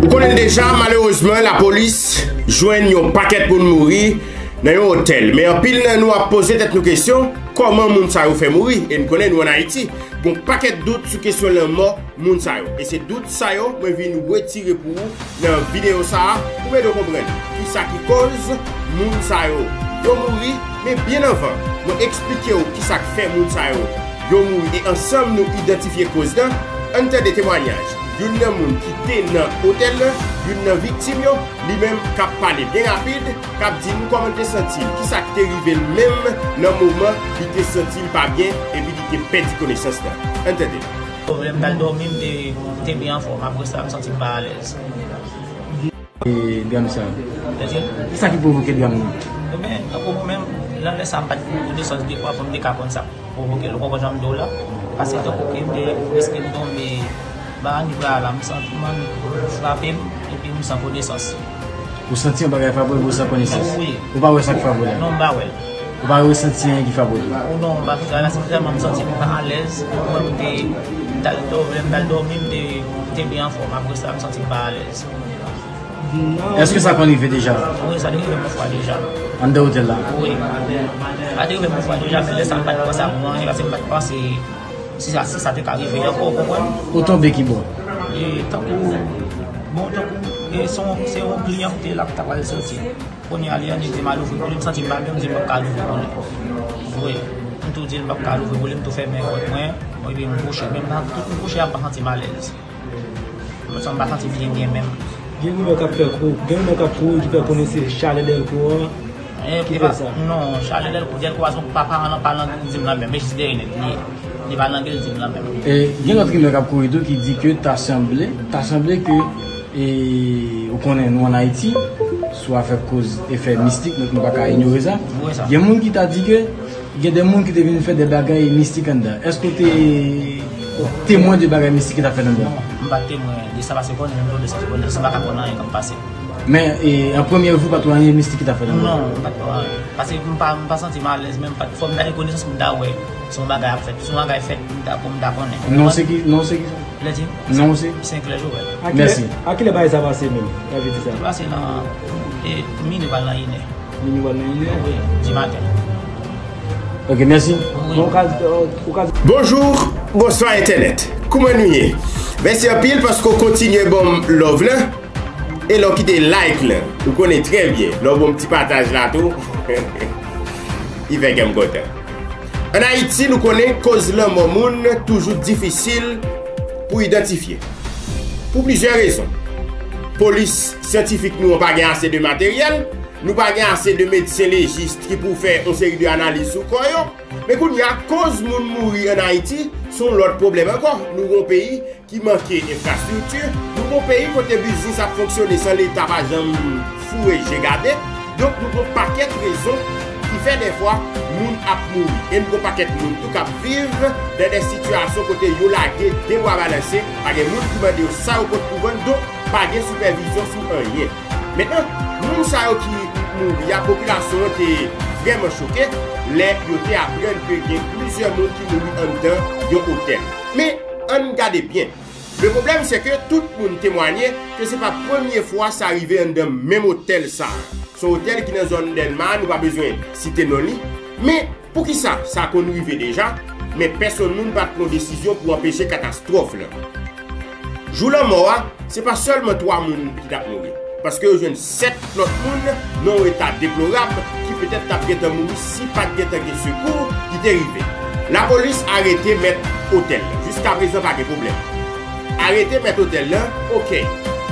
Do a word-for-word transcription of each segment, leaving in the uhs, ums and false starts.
Ou konnen l deja, malerezman, lapolis jwenn yon pakèt moun mouri nan yon otèl. Men anpil nan nou ap poze tèt nou kesyon, kòman moun sa yo fè mouri? E n konnen nou ann Ayiti. Gon pakèt dout sou kesyon lanmò moun sa yo. E se dout sa yo mwen vin retire pou ou nan videyo sa a, pou m ede w konprann kisa ki koz moun sa yo, yo mouri. Men byen anvan mwen eksplike w kisa k fè moun sa yo, yo mouri, e ansanm nou idantifye koz lan, ann tande temwanyaj youn nan moun ki te nan otèl lan, youn nan viktim yo, li menm k ap pale byen rapid, k ap di nou kòman l te santi l, kisa k te rive l menm nan moman li te santi l pa byen epi li te pèdi konesans lan. Ann tande. Lè m t al dòmi, m te, m te byen anfòm. Apre sa, m santi m pa alèz. E dram sa? Kisa ki pwovoke dram nan? Ebyen, tankou mwen menm, nan lè sa, m pa t gen konesans de kwa pou m te ka konn sa k pwovoke l. Ou konprann jan m di w la? Paske tankou ke m te riske m tonbe ba annik la, m santi m annik frape m, epi m san konesans. Ou santi yon bagay frape w epi w san konesans? Wi. Ou pa wè sa k frape w la? Non, m pa wè l. Ou pa resanti anyen ki frape w tou? Ou non, m pa fè sa, se sèlman m santi m pa alèz. Mwen, m te, m t al dò-, lè m t al dòmi, m te, m te byen anfòm. Apre sa, m santi m pa alèz. Èske sa konn rive deja? Wi, sa te rive m yon fwa deja. Anndan otèl la? Wi. Sa te rive m yon fwa deja, men lè sa, m pa t panse a mwen, paske m pa t panse si sa, si sa te ka rive ankò, ou konprann? Ou tonbe ki bò? E, tankou, bon, tankou, e, se yon, se yon kliyan ki te la ki ta pral soti. Kounye a, li annik di m al ouvri pou li, m santi m pa byen, m di m p ap ka al ouvri pou li. Wi, m tou di l m p ap ka al ouvri pou li, m tou fèmen pòt mwen, epi m kouche. Men m pa, tout m kouche a, m pa santi m alèz. Mwen santi m pa santi m byen byen menm. Gen rimè k ap fè kou, gen rimè k ap kouri ki fè konnen se chalè dèlko an ki fè sa. Non, chalè dèlko, dèlko a se yon pa paran nan pa nan di m nan menm, men jis dèyè nèt li ye. Li pa nan gil di m nan menm. E gen lòt rimè k ap kouri tou ki di ke ta sanble, ta sanble ke, e, ou konnen nou ann Ayiti, sou afè koz efè mistik, donk nou pa ka inyore sa. Gen moun ki ta di ke gen de moun ki te vin fè de bagay mistik anndan. Èske w te temwen de bagay mistik ki t ap fèt anndan? Non, m pa t temwen de sa, paske konnen menm tou de sa, konnen sa, m pa ka konn anyen k ap pase. Men, e, an premye vi, w pa t wè anyen mistik ki t ap fèt anndan? Non, m pa t wè anyen. Paske m pa, m pa santi m alèz, men m pa t, fò m ta gen konesans pou m ta wè si yon bagay ap fèt. Si yon bagay fèt, pou m ta, pou m ta konnen. Non, se ki, non, se ki sa? Lè di? Non, se? Senk lè Jowèl. Mèsi. A kilè bagay sa pase menm? Sa vle di sa? Li pase nan, e, mini pral nan inè. Mini pral nan inè? Wi, di maten. Ok, mèsi. Wi. Bon, ou ka, ou ka... Bonjou, bonswa entènèt. Kouman nou ye? Mèsi anpil paske w kontinye ban m love lan. E lè w kite like lan, ou konnen trè byen, lè w ban m ti pataj la tou, li fè kè m kontan. Ann Ayiti, nou konnen koz lanmò moun toujou difisil pou idantifye. Pou plizyè rezon. Polis syantifik nou an pa gen ase de materyèl, nou pa gen ase de medsen lejis ki pou fè yon seri de analiz sou kò yo. Men kounye a, koz moun mouri ann Ayiti, se yon lòt pwoblèm ankò. Nou yon peyi ki manke enfrastrikti, nou gon peyi kote biznis ap fonksyone san Leta pa janm foure je gade. Donk, nou gon pakèt rezon ki fè dèfwa moun ap mouri. E nou gon pakèt moun tou k ap viv nan de sitiyasyon kote yo lage de bra balanse, pa gen moun ki mande yo sa yo pot pou vann, donk pa gen sipèvizyon sou anyen. Mentnan, moun sa yo ki mouri a, popilasyon an te vrèman choke lè yo te aprann ke gen plizyè moun ki mouri anndan yon otèl. Men, ann gade byen. Le pwoblèm, se ke tout moun temwanye ke se pa premye fwa sa rive anndan menm otèl sa a. Se yon otèl ki nan zòn Dèlma, nou pa bezwen site non li. Men, poukisa sa konn rive deja, men pèsonn moun pa t pran desizyon pou anpeche katastwòf lan? Jou lanmò a, se pa sèlman twa moun ki t ap mouri, paske yo jwenn sèt lòt moun nan yon eta deplorab ki petèt t ap gentan mouri si pa t gentan gen sekou ki te rive. Lapolis arete mèt otèl lan. Jiskaprezan, pa gen pwoblèm. Arete mèt otèl lan, oke.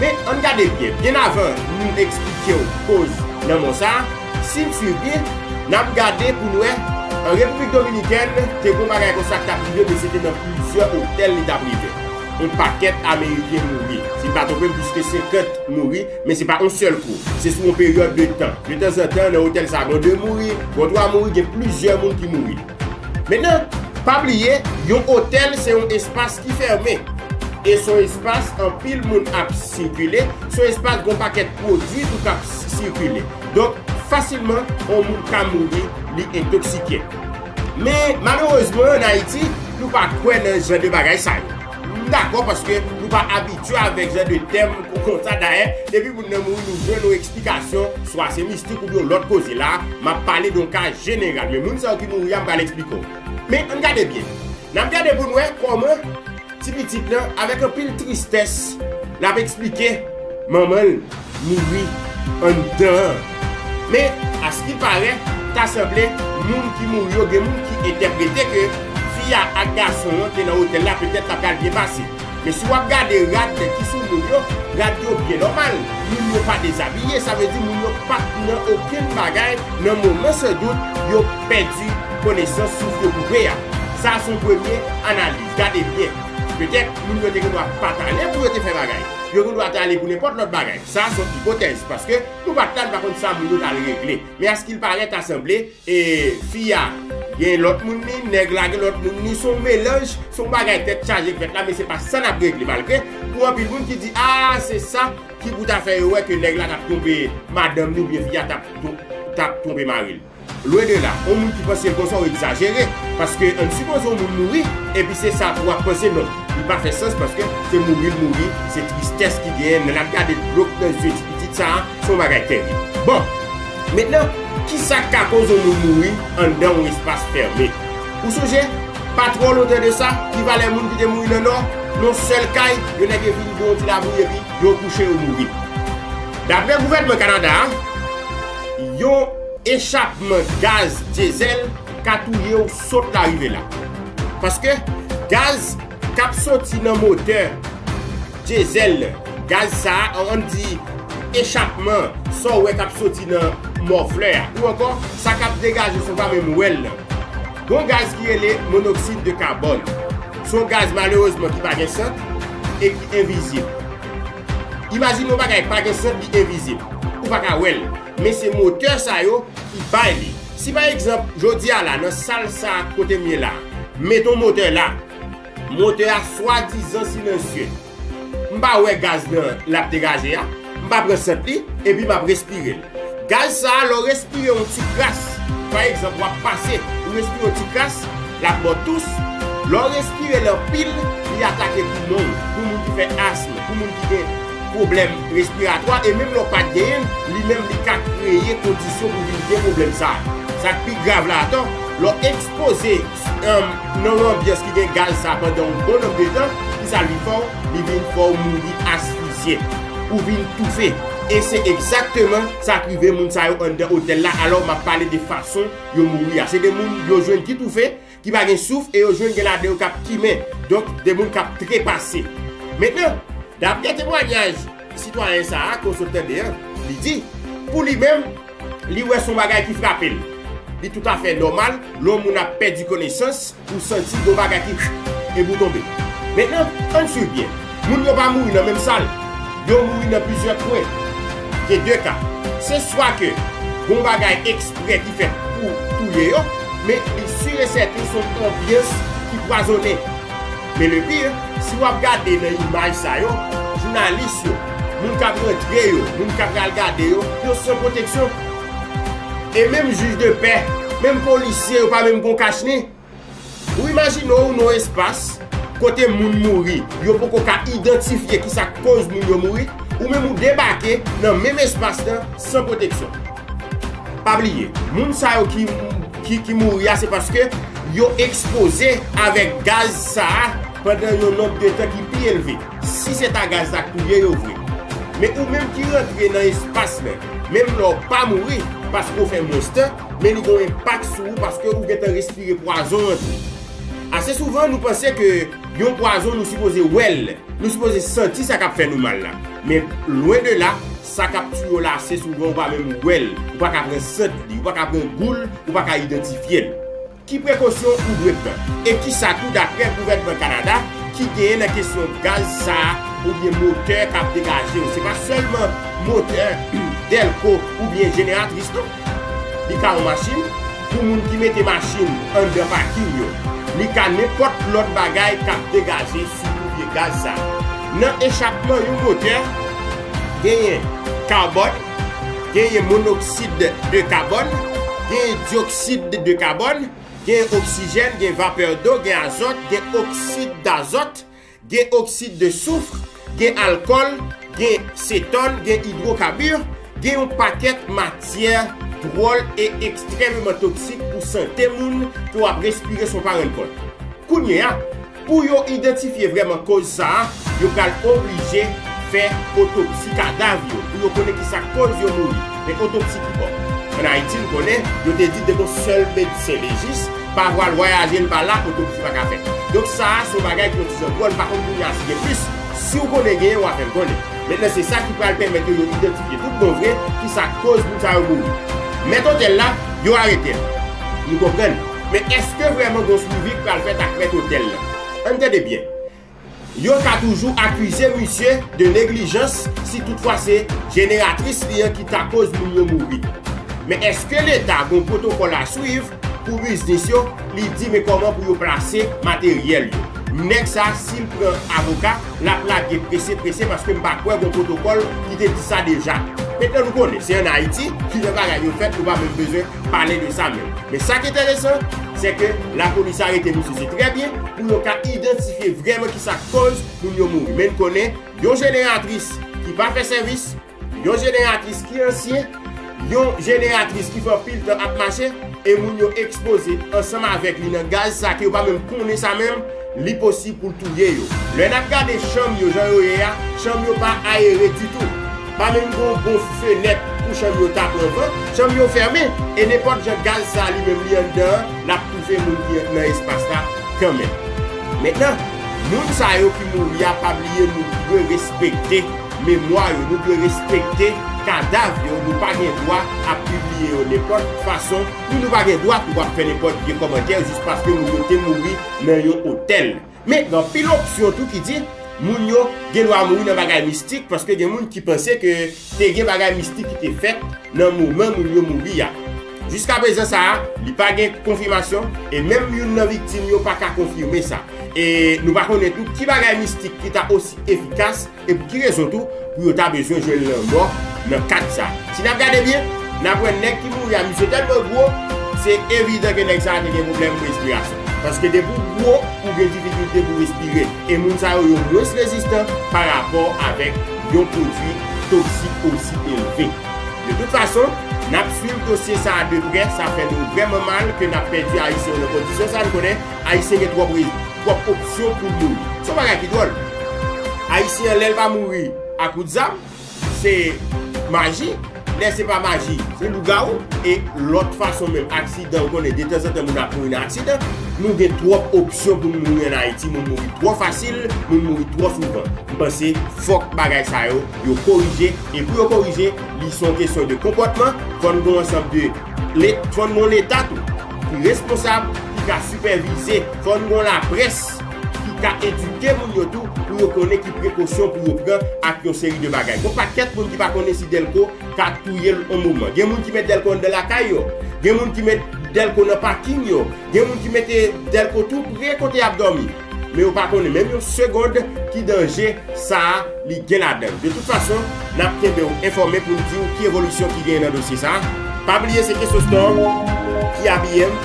Men, ann gade byen, byen avan nou eksplike w koz lanmò sa a, si n swiv byen, n ap gade pou n wè, an Repiblik Dominikèn, te gon bagay konsa k t ap rive, men se te nan plizyè otèl li t ap rive. Yon pakèt Ameriken mouri. Si m pa twonpe m, plis ke senkant mouri, men se pa yon sèl kou. Se sou yon peryòd de tan. De tanzantan, nan otèl sa, gon de mouri, gon twa mouri, gen plizyè moun ki mouri. Mentnan, pa bliye, yon otèl se yon espas ki fèmen. E se yon espas anpil moun ap sikile, se yon espas gon pakèt pwodui tou k ap sikile. Donk, fasilman, yon moun ka mouri, li entoksike. Men, malerezman, ann Ayiti, nou pa kwè nan jan de bagay sa yo. M dakò paske nou pa abitye avèk jan de tèm konsa. Dayè, depi moun nan mouri, nou jwenn yon eksplikasyon, swa se mistik oubyen yon lòt koze. La, m ap pale de yon ka jeneral, men moun sa yo ki mouri a, m pral eksplike w. Men ann gade byen. N ap gade pou n wè kòman ti pitit lan, avèk anpil tristès, l ap eksplike manman l mouri anndan an. Men, askiparè, ta sanble moun ki mouri yo, gen moun ki entèprete ke fi a ak gason an te nan otèl la, petèt sa pral byen pase. Men si w ap gade rad ki sou moun yo, rad yo byen nòmal. Moun yo pa dezabiye, sa vle di moun yo pa t nan okenn bagay nan moman sandout yo pèdi konesans, souf yo koupe a. Sa se yon premye analiz. Gade byen. Petèt, moun yo te gen dwa pa t ale pou yo te fè bagay. Yo gen dwa t ale pou nenpòt lòt bagay. Sa se yon ipotèz, paske nou pa t la, nou pa konn sa moun yo t al regle. Men askilparè, ta sanble, e, fi a gen lòt moun li, nèg la gen lòt moun li, se yon melanj, se yon bagay tèt chaje k fèt la, men se pa sa n ap regle, malgre pou anpil moun ki di, a, se sa ki pou ta fè yo wè ke nèg la t ap twonpe madanm li oubyen fi a t ap twon-, t ap twonpe mari l. Lwen de la, yon moun ki panse l konsa, w egzajere. Paske ann sipoze yon moun mouri, epi se sa pou w ap panse, non. Li pa fè sans paske se mouri l mouri, se tristès ki genyen. Lè n ap gade dlo k nan zye ti pitit sa a, se yon bagay tèrib. Bon, mentnan, ki sa k ka koz yon moun mouri anndan yon espas fèmen? Ou sonje, pa twò lontan de sa, ki valè moun ki te mouri nan Nò, nan yon sèl kay, yo nèk yo vin gen yon ti labouyi epi yo kouche, yo mouri. Daprè gouvènman Kanada a, yon echapman gaz dyezèl ka touye w sot la rive la. Paske gaz k ap soti nan motè dyezèl, gaz sa a, ann di echapman, sa w wè k ap soti nan mòflè a, ou ankò sa k ap degaje sou pa menm wèl nan. Gon gaz ki rele monoksid de kabòn. Se yon gaz malerezman ki pa gen sant e ki envizib. Imajine yon bagay pa gen sant, li envizib. Ou pa ka wè l. Men se motè sa yo ki bay li. Si pa egzanp, jodi a la, nan sal sa kote m ye la, mete yon motè la, motè a swadizan silansye. M pa wè gaz nan l ap degaje a. M pa pran sant li, epi m ap respire l. Gaz sa a, lè w respire yon ti kras, pa egzanp, w ap pase, ou respire yon ti kras, l ap ba w tous. Lè w respire l anpil, li atake poumon w, pou moun ki fè asm, pou moun ki gen pwoblèm respiratwa, e menm lè w pa t genyen l, li menm li ka kreye kondisyon pou vin gen pwoblèm sa a. Sa k pi grav la ankò, lè w ekspoze, em, nan yon anbyans ki gen gaz sa a pandan yon bon nonb de tan, ki sa l vin fè w? Li vin fè w mouri asfisye. Ou vin toufe. E se egzakteman sa k rive moun sa yo anndan otèl la, alò m ap pale de fason yo mouri a. Se de moun yo jwenn ki toufe, ki pa gen souf, e yo jwenn gen ladan yo k ap kimen. Donk, de moun k ap trepase. Mentnan, daprè temwayaj sitwayen sa a, ke w sot tande an, li di, pou li menm, li wè se yon bagay ki frape l. Li toutafè nòmal, lè yon moun ap pèdi konesans, ou santi gon bagay ki epi w tonbe. Mentnan, ann swiv byen. Moun yo pa mouri nan menm sal. Yo mouri nan plizyè kwen. Gen de ka. Se swa ke gon bagay eksprè ki fèt pou touye yo, men li si e sèten se yon anbyans ki pwazonnen. Men le pire, si w ap gade nan imaj sa yo, jounalis yo, moun k ap rantre yo, moun k ap pral gade yo, yo san pwoteksyon. E menm jij de pè, menm polisye yo pa menm gon kachnen. Ou imajine w nan yon espas kote moun mouri, yo poko ka idantifye kisa k koz moun yo mouri, ou menm ou debake nan menm espas lan san pwoteksyon. Pa bliye, moun sa yo ki, ki, ki mouri a, se paske yo ekspoze avèk gaz sa a pandan yon nonb de tan ki pi elve. Si se ta gaz la k touye yo vre. Men ou menm ki rantre nan espas lan, menm lè w pa mouri, paske w fè mwens tan, men li gen yon enpak sou ou paske ou gentan respire pwazon an tou. Ase souvan, nou panse ke yon pwazon, nou sipoze wè l, nou sipoze santi sa k ap fè nou mal la. Men lwen de la, sa k ap tiye w la, ase souvan, ou pa menm wè l, ou pa ka pran sant li, ou pa ka pran gou l, ou pa ka idantifye l. Ki prekosyon ou dwe pran? E kisa tou, daprè gouvènman Kanada, ki genyen nan kesyon gaz sa a oubyen motè k ap degaje yo? Se pa sèlman motè dèlko oubyen jeneratris, non. Li ka yon machin, pou moun ki mete machin anndan pakin yo. Li ka nenpòt lòt bagay k ap degaje sou kouvye gaz sa a. Nan echapman yon motè, genyen kabòn, genyen monoksid de kabòn, genyen dyoksid de kabòn, gen oksijèn, gen vapè do, gen azòt, gen oksid dazòt, Gen oksid de souf, gen alkòl, gen setòn, gen idwokabir, gen yon pakèt matyè dwòl e ekstrèmeman toksik pou sante moun ke w ap respire san w pa rann kont. Kounye a, pou yo idantifye vrèman koz sa a, yo pral oblije fè otopsi kadav yo, pou yo konnen kisa k koz yo mouri. Men otopsi ki bon? Ann Ayiti, n konnen, yo te di depi yon sèl medsen lejis pa vwal vwayaje, l pa la, otopsi pa ka fèt. Donk, sa a se yon bagay ki yon ti jan dwòl, m pa konn kounye a si gen plis. Si w konnen genyen, w a fè m konnen. Mentnan, se sa ki pral pèmèt yo, yo idantifye tout bon vre kisa k koz moun sa yo mouri. Mèt otèl la, yo arete l. Nou konprann. Men èske vrèman gon swivi k pral fèt ak mèt otèl la? Ann tande byen. Yo ka toujou akize misye de neglijans si toutfwa se jeneratris li an ki ta koz moun yo mouri. Men èske Leta gon pwotokòl a swiv pou biznis yo, li di men kòman pou yo plase materyèl yo? Nèg sa, si l pran avoka, l ap lage prese prese paske m pa kwè gon pwotokòl ki te di sa deja. Mentnan nou konnen, se ann Ayiti, ki jan bagay yo fèt, nou pa menm bezwen pale de sa menm. Men sa ki enteresan, se ke lapolis arete misye, se trè byen, pou yo ka idantifye vrèman kisa k koz moun yo mouri. Men n konnen, yon jeneratris ki pa fè sèvis, yon jeneratris ki ansyen, yon jeneratris ki fè anpil tan ap mache, e moun yo ekspoze ansanm avèk li nan gaz sa ke yo pa menm konnen sa menm, li posib pou l touye yo. Lè n ap gade chanm yo jan yo ye a, chanm yo pa ayere ditou. Pa menm gon bon fenèt pou chanm yo ta pran van, chanm yo fèmen, e nenpòt jan gaz sa li menm li anndan an, l ap toufe moun ki nan espas la kanmenm. Mentnan, moun sa yo ki mouri a, pa bliye nou dwe respekte memwa yo, nou dwe respekte kadav yo, nou pa gen dwa ap pibliye yo nenpòt fason, ni nou pa gen dwa tou ap fè nenpòt vye kòmantè jis paske moun yo te mouri nan yon otèl. Men gen anpil opsyon tou ki di moun yo gen dwa mouri nan bagay mistik, paske gen moun ki panse ke te gen bagay mistik ki te fèt nan moman moun yo mouri a. Jiskaprezan sa a, li pa gen konfimasyon, e menm youn nan viktim yo pa ka konfime sa. E nou pa konnen tou ki bagay mistik ki ta osi efikas, e pou ki rezon tou pou yo ta bezwen jwenn lanmò nan kad sa. Si n ap gade byen, n ap wè nèg ki mouri a, misye tèlman gwo, se evidan ke nèg sa a te gen pwoblèm respirasyon. Paske depi w gwo, ou gen difikilte pou respire. E moun sa yo, yo mwens rezistan pa rapò avèk yon pwodui toksik osi elve. De tout fason, n ap swiv dosye sa a de prè, sa fè nou vrèman mal ke n ap pèdi Ayisyen yo nan kondisyon sa a, n konnen Ayisyen gen twòp re-, twòp opsyon pou l mouri. Se yon bagay ki dwòl. Ayisyen an, lè l pa mouri a kout zam, se maji. Lè se pa maji, se lougawou. E lòt fason menm, aksidan, ou konnen, detanzantan moun ap mouri nan aksidan. Nou gen twòp opsyon pou n mouri ann Ayiti. Moun mouri twò fasil, moun mouri twò souvan. M panse fòk bagay sa yo, yo korije. E pou yo korije, li se yon kesyon de konpòtman. Fò n gen yon ansanm de Le-, fò n gen yon Leta tou ki responsab, ki ka sipèvize. Fò n gen yon laprès ki ka edike moun yo tou pou yo konnen ki prekosyon pou yo pran ak yon seri de bagay. Gon pakèt moun ki pa konnen si dèlko ka touye l yon moman. Gen moun ki met dèlko anndan lakay yo. Gen moun ki met dèlko nan pakin yo. Gen moun ki mete dèlko tou pre kote y ap dòmi. Men yo pa konnen menm yon segond ki danje sa a li gen ladan l. De tout fason, n ap kenbe w enfòme pou n di w ki evolisyon ki genyen nan dosye sa a. Pa bliye se Keso Store ki abiye m.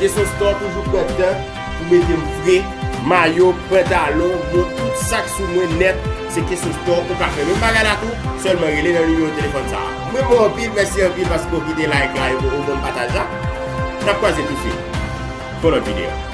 Keso Store toujou pran tan pou mete m fre, mayo, pantalon, mont, tout sa k sou mwen nèt, se Keso Store ou ka fè menm bagay la tou, sèlman rele nan nimewo telefòn sa a. Mwen renmen w anpil, mèsi anpil paske w kite like la e w ban m pataj la. N ap kwaze tousuit pou lòt videyo.